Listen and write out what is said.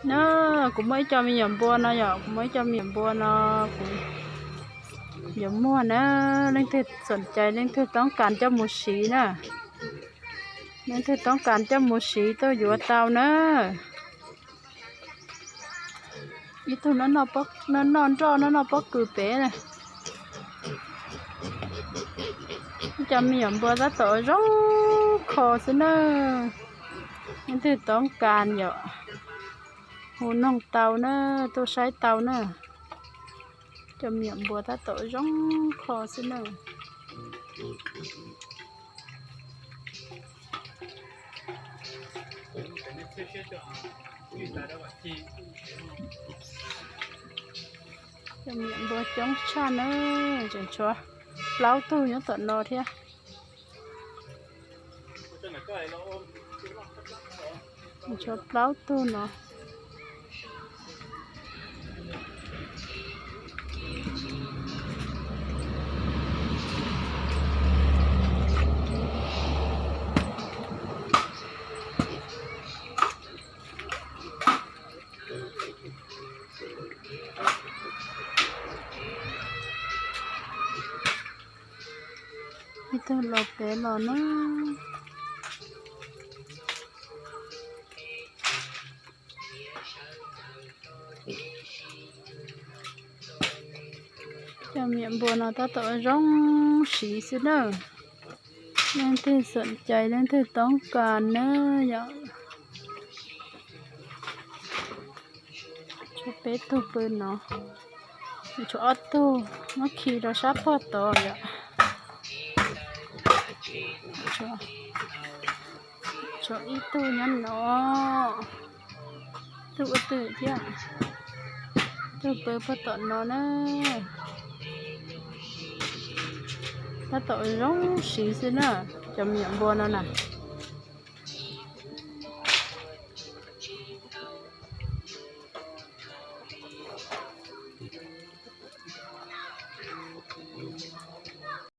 Na, kuv muaj ib co me nyuam npua no yom, kuv muaj ib co me nyuam npua no, kuv yuav muag na. Leej twg xom cai, leej twg toob kas coj mus siv na. Leej twg toob kas coj mus siv tuaj yuav tau na. Ib tug noj nroj, noj noj pob kws pem na. Ib co me nyuam npua tab tom zoo kho xwb na. Leej twg toob kas yom, hu noog tau na, tuaj saib tau na. Cov me nyuam npua tab tom zoo kho xwb na. Cov me nyuam npua coob tshaj na, tseem tshuav plaub tug nyob tom no thiab. Tshuav plaub tug no. Ib tug los pem los na. Cov me nyuam npua no tab tom zoo siv xwb na. Leej twg xom cai, leej twg toob kas na yom. Tshuav peb tug pw no, tshuav ob tug muab khi rau sab pog tod yom. Tshuav ib tug nyob no, tug ua twg thiab, tug pw pog tom no na. Tab tom zoo siv xwb na, cov me nyuam npua no na.